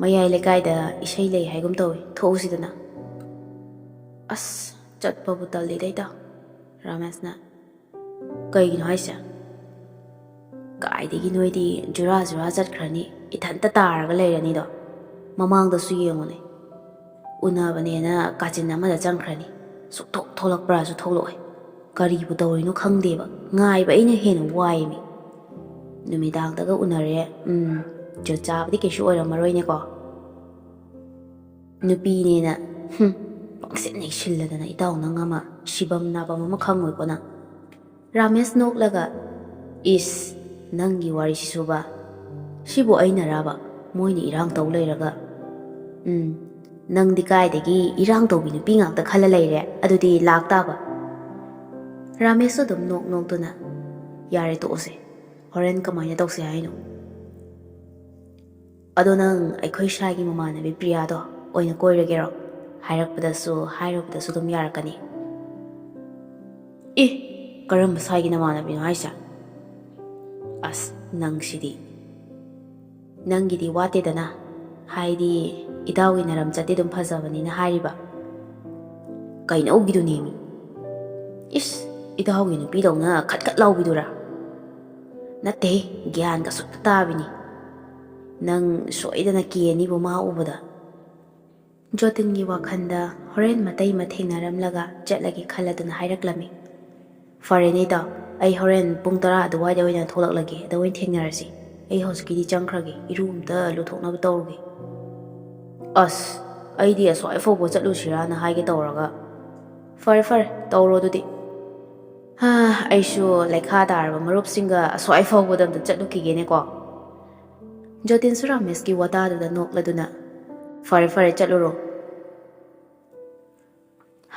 "ꯃꯌꯥꯏ ꯂꯩꯀꯥꯏꯗ ꯏꯁꯩ ꯂꯩ ꯍꯥꯏꯒꯨꯝ ꯇꯧꯏ, ꯊꯣꯛꯎꯁꯤꯗꯅ?" "ꯑꯁ, ꯆꯠꯄꯕꯨ ꯇꯜꯂꯤꯗ ꯏꯇꯥꯎ," ꯔꯥꯃꯦꯁꯅ꯫ "ꯀꯩꯒꯤꯅꯣ ꯍꯥꯏꯁꯦ?" "ꯀꯥꯏꯗꯒꯤ ꯅꯣꯏꯗꯤ ꯖꯨꯔꯥ ꯖꯨꯔꯥ ꯆꯠꯈ꯭ꯔꯅꯤ, ꯏꯊꯟꯇ ꯇꯥꯔꯒ ꯂꯩꯔꯅꯤꯗꯣ꯫ ꯃꯃꯥꯡꯗꯁꯨ ꯌꯦꯡꯉꯨꯅꯦ, ꯎꯅꯕꯅꯦꯅ ꯀꯥꯆꯤꯟ ꯑꯃꯗ ꯆꯪꯈ꯭ꯔꯅꯤ, ꯁꯨꯛꯊꯣꯛ ꯊꯣꯛꯂꯛꯄ꯭ꯔꯥꯁꯨ ꯊꯣꯛꯂꯛꯑꯣꯏ꯫ ꯀꯔꯤꯕꯨ ꯇꯧꯔꯤꯅꯣ ꯈꯪꯗꯦꯕ, ꯉꯥꯏꯕ ꯑꯩꯅ ꯍꯦꯟꯅ ꯋꯥꯏꯃꯤ꯫ ꯅꯨꯃꯤꯗꯥꯡꯗꯒ ꯎꯅꯔꯦ, ꯎꯝ, ꯖꯨꯠ ꯆꯥꯕꯗꯤ ꯀꯩꯁꯨ ꯑꯣꯏꯔꯝꯃꯔꯣꯏꯅꯦꯀꯣ?" "ꯅꯨꯄꯤꯅꯦꯅ, ꯍꯨꯝ, ꯄꯪꯁꯤꯟ ꯍꯦꯛ ꯁꯤꯜꯂꯗꯅ ꯏꯇꯥꯎ, ꯅꯪ ꯑꯃ ꯁꯤꯐꯝ ꯅꯥꯐꯝ ꯑꯃ ꯈꯪꯉꯣꯏꯀꯣ ꯅꯪ?" ꯔꯥꯃꯦꯁ ꯅꯣꯛꯂꯒ, "ꯏꯁ, ꯅꯪꯒꯤ ꯋꯥꯔꯤꯁꯤꯁꯨꯕ? ꯁꯤꯕꯨ ꯑꯩꯅꯔꯕ ꯃꯣꯏꯅ ꯏꯔꯥꯡ ꯇꯧ ꯂꯩꯔꯒ?" "ꯎꯝ, ꯅꯪꯗꯤ ꯀꯥꯏꯗꯒꯤ ꯏꯔꯥꯡ ꯇꯧꯕꯤ ꯅꯨꯄꯤ ꯉꯥꯛꯇ ꯈꯜꯂ ꯂꯩꯔꯦ, ꯑꯗꯨꯗꯤ ꯂꯥꯛ ꯇꯥꯕ?" ꯔꯥꯃꯦꯁꯁꯨ ꯑꯗꯨꯝ ꯅꯣꯛ ꯅꯣꯛꯇꯨꯅ, "ꯌꯥꯔꯦ, ꯇꯣꯛꯑꯁꯦ꯫ ꯍꯣꯔꯦꯟ ꯀꯃꯥꯏꯅ ꯇꯧꯁꯦ ꯍꯥꯏꯅꯣ?" "ꯑꯗꯣ ꯅꯪ ꯑꯩꯈꯣꯏ ꯁꯥꯏꯒꯤ ꯃꯃꯥꯟꯅꯕꯤ ꯄ꯭ꯔꯤꯌꯥꯗꯣ ꯑꯣꯏꯅ ꯀꯣꯏꯔꯒꯦꯔꯣ? ꯍꯥꯏꯔꯛꯄꯗꯁꯨ ꯍꯥꯏꯔꯨꯕꯗꯁꯨ ꯑꯗꯨꯝ ꯌꯥꯔꯛꯀꯅꯤ꯫" "ꯑꯦ, ꯀꯔꯝꯕ ꯁꯥꯏꯒꯤ ꯅꯃꯥꯟꯅꯕꯤꯅꯣ ꯍꯥꯏꯁꯦ? ꯑꯁ, ꯅꯪꯁꯤꯗꯤ꯫ ꯅꯪꯒꯤꯗꯤ ꯋꯥꯠꯇꯦꯗꯅ, ꯍꯥꯏꯗꯤ ꯏꯇꯥꯎꯒꯤ ꯅꯔꯝ ꯆꯠꯇꯤ ꯑꯗꯨꯝ ꯐꯖꯕꯅꯤꯅ ꯍꯥꯏꯔꯤꯕ꯫" "ꯀꯩꯅꯧꯒꯤꯗꯨꯅꯦꯃꯤ?" "ꯏꯁ, ꯏꯇꯥꯎꯒꯤ ꯅꯨꯄꯤꯗꯧꯅ ꯈꯠ ꯈꯠ ꯂꯥꯎꯕꯤꯗꯨꯔꯥ?" "ꯅꯠꯇꯦ, ꯒ꯭ꯌꯥꯟꯒ ꯁꯨꯛꯇ ꯇꯥꯕꯤꯅꯤ꯫ ꯅꯪ ꯁꯣꯏꯗꯅ ꯀꯦꯅꯤꯕꯨ ꯃꯥ ꯎꯕꯗ꯫" ꯖꯣꯇꯤꯟꯒꯤ ꯋꯥꯈꯜꯗ ꯍꯣꯔꯦꯟ ꯃꯇꯩ ꯑꯃ ꯊꯦꯡꯅꯔꯝꯂꯒ ꯆꯠꯂꯒꯦ ꯈꯜꯂꯗꯨꯅ ꯍꯥꯏꯔꯛꯂꯝꯃꯤ꯫ "ꯐꯔꯦꯅꯦ ꯏꯇꯥꯎ, ꯑꯩ ꯍꯣꯔꯦꯟ ꯄꯨꯡ ꯇꯔꯥ ꯑꯗꯨꯋꯥꯏꯗ ꯑꯣꯏꯅ ꯊꯣꯛꯂꯛꯂꯒꯦ, ꯑꯗ ꯑꯣꯏꯅ ꯊꯦꯡꯅꯔꯁꯤ꯫ ꯑꯩ ꯍꯧꯖꯤꯛꯀꯤꯗꯤ ꯆꯪꯈ꯭ꯔꯒꯦ, ꯏꯔꯨ ꯑꯝꯇ ꯂꯨꯊꯣꯛꯅꯕ ꯇꯧꯔꯨꯒꯦ꯫" "ꯑꯁ, ꯑꯩꯗꯤ ꯑꯁ꯭ꯋꯥꯏ ꯐꯥꯎꯕ ꯆꯠꯂꯨꯁꯤꯔꯥꯅ ꯍꯥꯏꯒꯦ ꯇꯧꯔꯒ꯫" "ꯐꯔꯦ ꯐꯔꯦ, ꯇꯧꯔꯣ ꯑꯗꯨꯗꯤ꯫ ꯍꯥ, ꯑꯩꯁꯨ ꯂꯩꯈꯥ ꯇꯥꯔꯕ ꯃꯔꯨꯞꯁꯤꯡꯒ ꯑꯁ꯭ꯋꯥꯏ ꯐꯥꯎꯕꯗ ꯑꯝꯇ ꯆꯠꯂꯨꯈꯤꯒꯦꯅꯦꯀꯣ꯫" ꯖꯣꯇꯤꯟꯁꯨ ꯔꯥꯃꯦꯁꯀꯤ ꯋꯥꯇꯥꯗꯨꯗ ꯅꯣꯛꯂꯗꯨꯅ, "ꯐꯔꯦ ꯐꯔꯦ, ꯆꯠꯂꯨꯔꯣ꯫"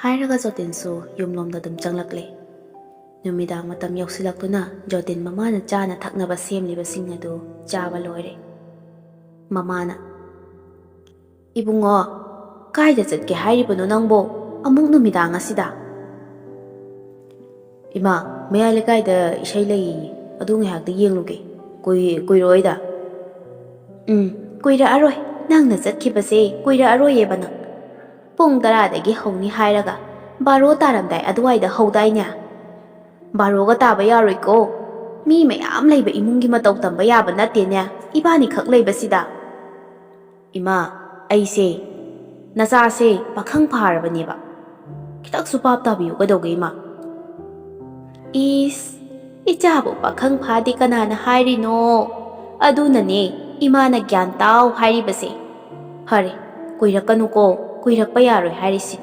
ꯍꯥꯏꯔꯒ ꯖꯣꯇꯤꯟꯁꯨ ꯌꯨꯝꯂꯣꯝꯗ ꯑꯗꯨꯝ ꯆꯪꯂꯛꯂꯦ꯫ ꯅꯨꯃꯤꯗꯥꯡ ꯃꯇꯝ ꯌꯧꯁꯤꯜꯂꯛꯇꯨꯅ ꯖꯣꯇꯤꯟ ꯃꯃꯥꯅ ꯆꯥꯅ ꯊꯛꯅꯕ ꯁꯦꯝꯂꯤꯕꯁꯤꯡ ꯑꯗꯨ ꯆꯥꯕ ꯂꯣꯏꯔꯦ꯫ ꯃꯃꯥꯅ, "ꯏꯕꯨꯡꯉꯣ, ꯀꯥꯏꯗ ꯆꯠꯀꯦ ꯍꯥꯏꯔꯤꯕꯅꯣ ꯅꯪꯕꯣ? ꯑꯃꯨꯛ ꯅꯨꯃꯤꯗꯥꯡ ꯑꯁꯤꯗ?" "ꯏꯃꯥ, ꯃꯌꯥꯏ ꯂꯩꯀꯥꯏꯗ ꯏꯁꯩ ꯂꯩꯌꯦ, ꯑꯗꯨ ꯉꯥꯏꯍꯥꯛꯇ ꯌꯦꯡꯂꯨꯒꯦ꯫ ꯀꯨꯏ ꯀꯨꯏꯔꯣꯏꯗ꯫ ꯎꯝ, ꯀꯨꯏꯔꯛꯑꯔꯣꯏ꯫ ꯅꯪꯅ ꯆꯠꯈꯤꯕꯁꯦ ꯀꯨꯏꯔꯛꯑꯔꯣꯏꯌꯦꯕ ꯅꯪ꯫ ꯄꯨꯡ ꯇꯔꯥꯗꯒꯤ ꯍꯧꯅꯤ ꯍꯥꯏꯔꯒ ꯕꯥꯔꯣ ꯇꯥꯔꯝꯗꯥꯏ ꯑꯗꯨꯋꯥꯏꯗ ꯍꯧꯗꯥꯏꯅꯦ? ꯕꯥꯔꯣꯒ ꯇꯥꯕ ꯌꯥꯔꯣꯏꯀꯣ꯫ ꯃꯤ ꯃꯌꯥꯝ ꯂꯩꯕ ꯏꯃꯨꯡꯒꯤ ꯃꯇꯧ ꯇꯝꯕ ꯌꯥꯕ ꯅꯠꯇꯦꯅꯦ, ꯏꯕꯥꯅꯤꯈꯛ ꯂꯩꯕꯁꯤꯗ꯫ ꯏꯃꯥ, ꯑꯩꯁꯦ, ꯅꯆꯥꯁꯦ ꯄꯥꯈꯪ ꯐꯥꯔꯕꯅꯦꯕ꯫ ꯈꯤꯇꯪꯁꯨ ꯚꯥꯞ ꯇꯥꯕꯤꯌꯨ ꯀꯩꯗꯧꯒꯦ, ꯏꯃꯥ? ꯏꯁ, ꯏꯆꯥꯕꯨ ꯄꯥꯈꯪ ꯐꯥꯗꯦ ꯀꯅꯥꯅ ꯍꯥꯏꯔꯤꯅꯣ? ꯑꯗꯨꯅꯅꯦ ꯏꯃꯥꯅ ꯒ꯭ꯌꯥꯟ ꯇꯥꯎ ꯍꯥꯏꯔꯤꯕꯁꯦ꯫ ꯐꯔꯦ, ꯀꯨꯏꯔꯛꯀꯅꯨꯀꯣ, ꯀꯨꯏꯔꯛꯄ ꯌꯥꯔꯣꯏ ꯍꯥꯏꯔꯤꯁꯤ꯫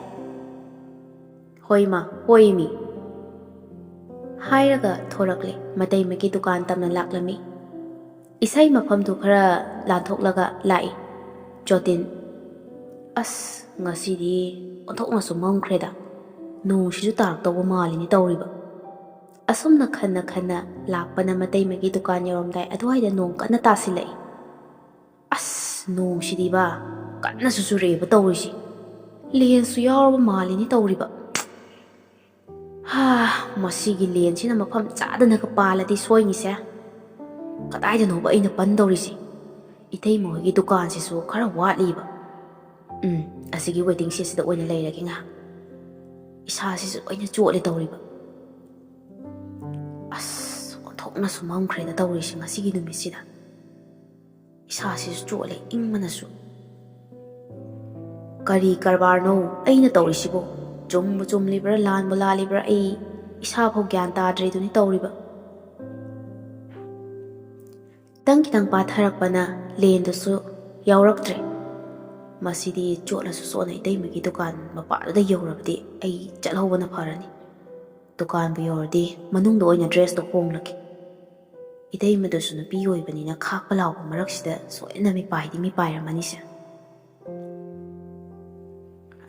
ꯍꯣꯏ ꯃꯥ, ꯍꯣꯏ ꯃꯤ꯫ ꯍꯥꯏꯔꯒ ꯊꯣꯔꯛꯂꯦ, ꯃꯇꯩꯃꯒꯤ ꯗꯨꯀꯥꯟ ꯇꯝꯅ ꯂꯥꯛꯂꯝꯃꯤ꯫ ꯏꯁꯩ ꯃꯐꯝꯗꯨ ꯈꯔ ꯂꯥꯟꯊꯣꯛꯂꯒ ꯂꯥꯛꯏ꯫ ꯖꯣꯇꯤꯟ, ꯑꯁ, ꯉꯁꯤꯗꯤ ꯑꯣꯟꯊꯣꯛꯅꯁꯨ ꯃꯝꯈ꯭ꯔꯦꯗ꯫ ꯅꯣꯡꯁꯤꯁꯨ ꯇꯥꯔꯛꯇꯧꯕ ꯃꯥꯜꯂꯤꯅꯦ ꯇꯧꯔꯤꯕ꯫ ꯑꯁꯨꯝꯅ ꯈꯟꯅ ꯈꯟꯅ ꯂꯥꯛꯄꯅ ꯃꯇꯩꯃꯒꯤ ꯗꯨꯀꯥꯟ ꯌꯧꯔꯝꯗꯥꯏ ꯑꯗꯨꯋꯥꯏꯗ ꯅꯣꯡ ꯀꯟꯅ ꯇꯥꯁꯤꯜꯂꯛꯏ꯫ ꯑꯁ, ꯅꯣꯡꯁꯤꯗꯤꯕ ꯀꯟꯅꯁꯨ ꯆꯨꯔꯛꯑꯦꯕ ꯇꯧꯔꯤꯁꯤ꯫ ꯂꯦꯟꯁꯨ ꯌꯥꯎꯔꯕ ꯃꯥꯜꯂꯤꯅꯦ ꯇꯧꯔꯤꯕ꯫ ꯍꯥ, ꯃꯁꯤꯒꯤ ꯂꯦꯟꯁꯤꯅ ꯃꯐꯝ ꯆꯥꯗꯅꯒ ꯄꯥꯜꯂꯗꯤ ꯁꯣꯏꯅꯤꯁꯦ꯫ ꯀꯗꯥꯏꯗꯅꯣꯕ ꯑꯩꯅ ꯄꯟꯗꯧꯔꯤꯁꯤ? ꯏꯇꯩꯃ ꯍꯣꯏꯒꯤ ꯗꯨꯀꯥꯟꯁꯤꯁꯨ ꯈꯔ ꯋꯥꯠꯂꯤꯕ꯫ ꯎꯝ, ꯑꯁꯤꯒꯤ ꯋꯦꯇꯤꯡ ꯁꯦꯠꯁꯤꯗ ꯑꯣꯏꯅ ꯂꯩꯔꯒꯦ ꯉꯥꯏꯍꯥꯛ꯫ ꯏꯁꯥꯁꯤꯁꯨ ꯂꯣꯏꯅ ꯆꯣꯠꯂꯦ ꯇꯧꯔꯤꯕ꯫ ꯑꯁ, ꯑꯣꯟꯊꯣꯛꯅꯁꯨ ꯃꯝꯈ꯭ꯔꯦꯗ ꯇꯧꯔꯤꯁꯤ ꯉꯁꯤꯒꯤ ꯅꯨꯃꯤꯠꯁꯤꯗ꯫ ꯏꯁꯥꯁꯤꯁꯨ ꯆꯣꯠꯂꯦ ꯏꯪꯕꯅꯁꯨ꯫ ꯀꯔꯤ ꯀꯔꯕꯥꯔꯅꯣ ꯑꯩꯅ ꯇꯧꯔꯤꯁꯤꯕꯣ? ꯆꯨꯝꯕꯨ ꯆꯨꯝꯂꯤꯕ꯭ꯔꯥ ꯂꯥꯟꯕꯨ ꯂꯥꯜꯂꯤꯕ꯭ꯔꯥ ꯑꯩ ꯏꯁꯥꯐꯥꯎ ꯒ꯭ꯌꯥꯟ ꯇꯥꯗ꯭ꯔꯤꯗꯨꯅꯤ ꯇꯧꯔꯤꯕ꯫ ꯈꯤꯇꯪ ꯈꯤꯇꯪ ꯄꯥꯊꯔꯛꯄꯅ ꯂꯦꯟꯗꯨꯁꯨ ꯌꯥꯎꯔꯛꯇ꯭ꯔꯦ꯫ ꯃꯁꯤꯗꯤ ꯆꯣꯠꯂꯁꯨ ꯆꯣꯠꯅ ꯏꯇꯩꯃꯒꯤ ꯗꯨꯀꯥꯟ ꯃꯄꯥꯗꯨꯗ ꯌꯧꯔꯕꯗꯤ ꯑꯩ ꯆꯠꯍꯧꯕꯅ ꯐꯔꯅꯤ꯫ ꯗꯨꯀꯥꯟꯕꯨ ꯌꯧꯔꯗꯤ ꯃꯅꯨꯡꯗ ꯑꯣꯏꯅ ꯗ꯭ꯔꯦꯁꯇꯣ ꯍꯣꯡꯂꯒꯦ꯫ ꯏꯇꯩꯃꯗꯨꯁꯨ ꯅꯨꯄꯤ ꯑꯣꯏꯕꯅꯤꯅ ꯈꯥꯛꯄ ꯂꯥꯎꯕ ꯃꯔꯛꯁꯤꯗ ꯁꯣꯏꯗꯅ ꯃꯤꯄꯥꯏꯗꯤ ꯃꯤꯄꯥꯏꯔꯝꯃꯅꯤꯁꯦ꯫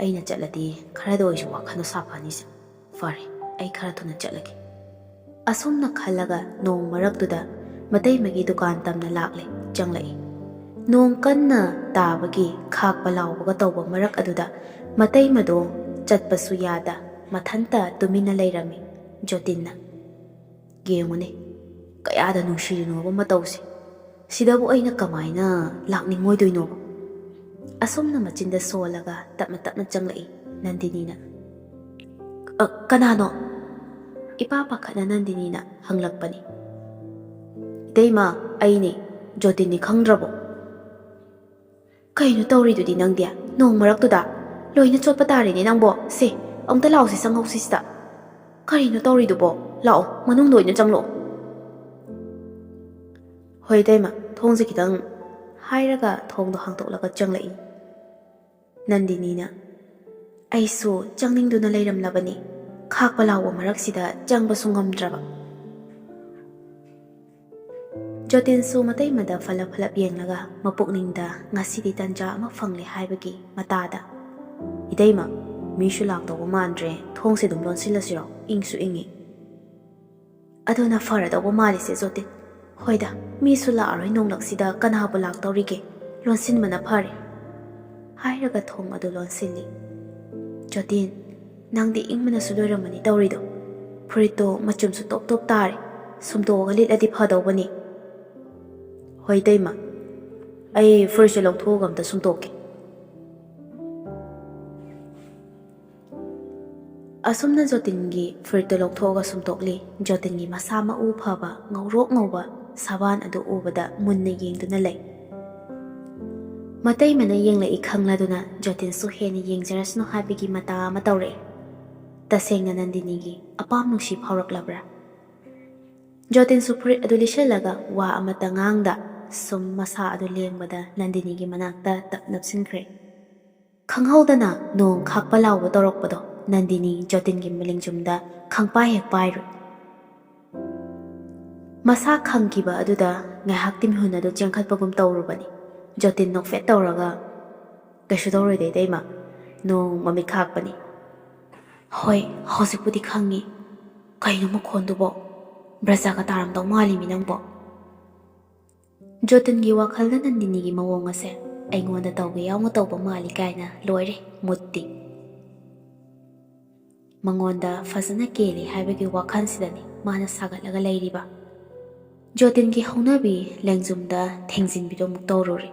ꯑꯩꯅ ꯆꯠꯂꯗꯤ ꯈꯔꯗ ꯑꯣꯏꯔꯁꯨ ꯋꯥꯈꯜꯗꯣ ꯁꯥꯐꯅꯤꯁꯦ꯫ ꯐꯔꯦ, ꯑꯩ ꯈꯔ ꯊꯨꯅ ꯆꯠꯂꯒꯦ꯫ ꯑꯁꯨꯝꯅ ꯈꯜꯂꯒ ꯅꯣꯡ ꯃꯔꯛꯇꯨꯗ ꯃꯇꯩꯃꯒꯤ ꯗꯨꯀꯥꯟ ꯇꯝꯅ ꯂꯥꯛꯂꯦ, ꯆꯪꯂꯛꯏ꯫ ꯅꯣꯡ ꯀꯟꯅ ꯇꯥꯕꯒꯤ ꯈꯥꯛꯄ ꯂꯥꯎꯕꯒ ꯇꯧꯕ ꯃꯔꯛ ꯑꯗꯨꯗ ꯃꯇꯩꯃꯗꯣ ꯆꯠꯄꯁꯨ ꯌꯥꯗ ꯃꯊꯟꯇ ꯇꯨꯃꯤꯟꯅ ꯂꯩꯔꯝꯃꯤ꯫ ꯖꯣꯇꯤꯟꯅ, "ꯌꯦꯡꯉꯨꯅꯦ, ꯀꯌꯥꯗ ꯅꯨꯡꯁꯤꯔꯤꯅꯣꯕ ꯃꯇꯧꯁꯦ꯫ ꯁꯤꯗꯕꯨ ꯑꯩꯅ ꯀꯃꯥꯏꯅ ꯂꯥꯛꯅꯤꯡꯉꯣꯏꯗꯣꯏꯅꯣꯕ?" ꯑꯁꯨꯝꯅ ꯃꯆꯤꯟꯗ ꯁꯣꯜꯂꯒ ꯇꯞꯅ ꯇꯞꯅ ꯆꯪꯂꯛꯏ ꯅꯟꯗꯤꯅꯤꯅ꯫ "ꯑ, ꯀꯅꯥꯅꯣ?" ꯏꯄꯥ ꯄꯥꯈꯠꯅ ꯅꯟꯗꯤꯅꯤꯅ ꯍꯪꯂꯛꯄꯅꯤ꯫ "ꯏꯇꯩꯃ, ꯑꯩꯅꯦ, ꯖꯣꯇꯤꯟꯅꯤ, ꯈꯪꯗ꯭ꯔꯕꯣ?" "ꯀꯩꯅꯣ ꯇꯧꯔꯤꯗꯨꯗꯤ ꯅꯪꯗꯤ? ꯅꯣꯡ ꯃꯔꯛꯇꯨꯗ? ꯂꯣꯏꯅ ꯆꯣꯠꯄ ꯇꯥꯔꯦꯅꯦ ꯅꯪꯕꯣ꯫ ꯁꯦ, ꯑꯃꯨꯛꯇ ꯂꯥꯛꯑꯣꯁꯦ, ꯆꯪꯍꯧꯁꯤ ꯁꯤꯗ꯫ ꯀꯔꯤꯅꯣ ꯇꯧꯔꯤꯗꯨꯕꯣ? ꯂꯥꯛꯑꯣ, ꯃꯅꯨꯡꯗ ꯑꯣꯏꯅ ꯆꯪꯂꯛꯑꯣ꯫" "ꯍꯣꯏ ꯏꯇꯩꯃ, ꯊꯣꯡꯁꯦ ꯈꯤꯇꯪ," ꯍꯥꯏꯔꯒ ꯊꯣꯡꯗꯣ ꯍꯥꯡꯗꯣꯛꯂꯒ ꯆꯪꯂꯛꯏ ꯅꯟꯗꯤꯅꯤꯅ꯫ ꯑꯩꯁꯨ ꯆꯪꯅꯤꯡꯗꯨꯅ ꯂꯩꯔꯝꯂꯕꯅꯤ, ꯈꯥꯛꯄ ꯂꯥꯎꯕ ꯃꯔꯛꯁꯤꯗ ꯆꯪꯕꯁꯨ ꯉꯝꯗ꯭ꯔꯕ꯫ ꯖꯣꯇꯤꯟꯁꯨ ꯃꯇꯩꯃꯗ ꯐꯠꯂꯞ ꯐꯠꯂꯞ ꯌꯦꯡꯂꯒ ꯃꯄꯨꯛꯅꯤꯡꯗ ꯉꯁꯤꯗꯤ ꯇꯟꯖꯥ ꯑꯃ ꯐꯪꯂꯦ ꯍꯥꯏꯕꯒꯤ ꯃꯇꯥꯗ, "ꯏꯇꯩꯃ, ꯃꯤꯁꯨ ꯂꯥꯛꯇꯧꯕ ꯃꯥꯟꯗ꯭ꯔꯦ, ꯊꯣꯡꯁꯦ ꯑꯗꯨꯝ ꯂꯣꯟꯁꯤꯜꯂꯁꯤꯔꯣ? ꯏꯪꯁꯨ ꯏꯪꯉꯤ꯫" "ꯑꯗꯨꯅ ꯐꯔꯗꯧꯕ ꯃꯥꯜꯂꯤꯁꯦ ꯖꯣꯇꯤꯟ꯫ ꯍꯣꯏꯗ, ꯃꯤꯁꯨ ꯂꯥꯛꯑꯔꯣꯏ ꯅꯣꯡꯂꯛꯁꯤꯗ, ꯀꯅꯥꯕꯨ ꯂꯥꯛꯇꯧꯔꯤꯒꯦ? ꯂꯣꯟꯁꯤꯟꯕꯅ ꯐꯔꯦ," ꯍꯥꯏꯔꯒ ꯊꯣꯡ ꯑꯗꯨ ꯂꯣꯟꯁꯤꯜꯂꯤ꯫ "ꯖꯣꯇꯤꯟ, ꯅꯪꯗꯤ ꯏꯪꯕꯅꯁꯨ ꯂꯣꯏꯔꯝꯃꯅꯤ ꯇꯧꯔꯤꯗꯣ꯫ ꯐꯨꯔꯤꯠꯇꯣ ꯃꯆꯨꯝꯁꯨ ꯇꯣꯞ ꯇꯣꯞ ꯇꯥꯔꯦ, ꯁꯨꯝꯗꯣꯛꯑꯒ ꯂꯤꯠꯂꯗꯤ ꯐꯗꯧꯕꯅꯤ꯫" "ꯍꯣꯏ ꯏꯇꯩꯃ, ꯑꯩ ꯐꯨꯔꯤꯠꯁꯦ ꯂꯧꯊꯣꯛꯑꯒ ꯑꯝꯇ ꯁꯨꯝꯗꯣꯛꯀꯦ꯫" ꯑꯁꯨꯝꯅ ꯖꯣꯇꯤꯟꯒꯤ ꯐꯨꯔꯤꯠꯇꯨ ꯂꯧꯊꯣꯛꯑꯒ ꯁꯨꯝꯇꯣꯛꯂꯤ꯫ ꯖꯣꯇꯤꯟꯒꯤ ꯃꯁꯥ ꯃꯎ ꯐꯕ, ꯉꯧꯔꯣꯛ ꯉꯧꯕ ꯁꯕꯥꯟ ꯑꯗꯨ ꯎꯕꯗ ꯃꯨꯟꯅ ꯌꯦꯡꯗꯨꯅ ꯂꯩ꯫ ꯃꯇꯩꯃꯅ ꯌꯦꯡꯂꯛꯏ ꯈꯪꯂꯗꯨꯅ ꯖꯣꯇꯤꯟꯁꯨ ꯍꯦꯟꯅ ꯌꯦꯡꯖꯔꯁꯅꯨ ꯍꯥꯏꯕꯒꯤ ꯃꯇꯥ ꯑꯃ ꯇꯧꯔꯛꯏ꯫ ꯇꯁꯦꯡꯅ ꯅꯟꯗꯤꯅꯤꯒꯤ ꯑꯄꯥꯝ ꯅꯨꯡꯁꯤ ꯐꯥꯎꯔꯛꯂꯕ꯭ꯔꯥ? ꯖꯣꯇꯤꯟꯁꯨ ꯐꯨꯔꯤꯠ ꯑꯗꯨ ꯂꯤꯠꯁꯤꯜꯂꯒ ꯋꯥ ꯑꯃꯠꯇ ꯉꯥꯡꯗ ꯁꯨꯝ ꯃꯁꯥ ꯑꯗꯨ ꯂꯦꯡꯕꯗ ꯅꯟꯗꯤꯅꯤꯒꯤ ꯃꯅꯥꯛꯇ ꯇꯞ ꯅꯞꯁꯤꯟꯈ꯭ꯔꯦ꯫ ꯈꯪꯍꯧꯗꯅ ꯅꯣꯡ ꯈꯥꯛꯄ ꯂꯥꯎꯕ ꯇꯧꯔꯛꯄꯗꯣ ꯅꯟꯗꯤꯅꯤ ꯖꯣꯇꯤꯟꯒꯤ ꯃꯂꯤꯡꯖꯨꯝꯗ ꯈꯪꯄꯥꯏ ꯍꯦꯛ ꯄꯥꯏꯔꯨꯏ꯫ ꯃꯁꯥ ꯈꯪꯈꯤꯕ ꯑꯗꯨꯗ ꯉꯥꯏꯍꯥꯛꯇꯤ ꯃꯤꯍꯨꯟ ꯑꯗꯨ ꯆꯦꯟꯈꯠꯄꯒꯨꯝ ꯇꯧꯔꯨꯕꯅꯤ꯫ ꯖꯣꯇꯤꯟ ꯅꯣꯛꯐꯦꯠ ꯇꯧꯔꯒ, "ꯀꯩꯁꯨ ꯇꯧꯔꯣꯏꯗ ꯏꯇꯩꯃ, ꯅꯣꯡ ꯃꯃꯤꯠ ꯈꯥꯛꯄꯅꯤ꯫" "ꯍꯣꯏ, ꯍꯧꯖꯤꯛꯄꯨꯗꯤ ꯈꯪꯉꯤ꯫ ꯀꯩꯅꯣ ꯃꯈꯣꯟꯗꯨꯕꯣ? ꯕ꯭ꯔꯖꯥꯒ ꯇꯥꯔꯝꯗꯧ ꯃꯥꯜꯂꯤꯃꯤ ꯅꯪꯕꯣ꯫" ꯖꯣꯇꯤꯟꯒꯤ ꯋꯥꯈꯜꯗ ꯅꯟꯗꯤꯅꯤꯒꯤ ꯃꯑꯣꯡ ꯑꯁꯦ ꯑꯩꯉꯣꯟꯗ ꯇꯧꯒꯦ ꯌꯥꯎꯅ ꯇꯧꯕ ꯃꯥꯜꯂꯤ ꯀꯥꯏꯅ ꯂꯣꯏꯔꯦ ꯃꯨꯠꯇꯤ꯫ ꯃꯉꯣꯟꯗ ꯐꯖꯅ ꯀꯦꯜꯂꯤ ꯍꯥꯏꯕꯒꯤ ꯋꯥꯈꯜꯁꯤꯗꯅꯤ ꯃꯥꯅ ꯁꯥꯒꯠꯂꯒ ꯂꯩꯔꯤꯕ꯫ ꯖꯣꯇꯤꯟꯒꯤ ꯍꯧꯅꯕꯤ ꯂꯦꯡꯖꯨꯝꯗ ꯊꯦꯡꯖꯤꯟꯕꯤꯗꯣ ꯑꯃꯨꯛ ꯇꯧꯔꯨꯔꯦ꯫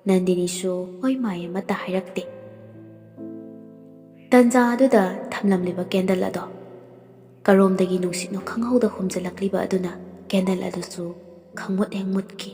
ꯅꯟꯗꯤꯅꯤꯁꯨ ꯍꯣꯏ ꯃꯥꯏ ꯑꯃꯠꯇ ꯍꯥꯏꯔꯛꯇꯦ꯫ ꯇꯟꯖꯥ ꯑꯗꯨꯗ ꯊꯝꯂꯝꯂꯤꯕ ꯀꯦꯟꯗꯜ ꯑꯗꯣ ꯀꯔꯣꯝꯗꯒꯤ ꯅꯨꯡꯁꯤꯠꯅꯣ ꯈꯪꯍꯧꯗ ꯍꯨꯝꯖꯤꯜꯂꯛꯂꯤꯕ ꯑꯗꯨꯅ ꯀꯦꯟꯗꯜ ꯑꯗꯨꯁꯨ ꯈꯪꯃꯨꯠ ꯍꯦꯛ ꯃꯨꯠꯈꯤ꯫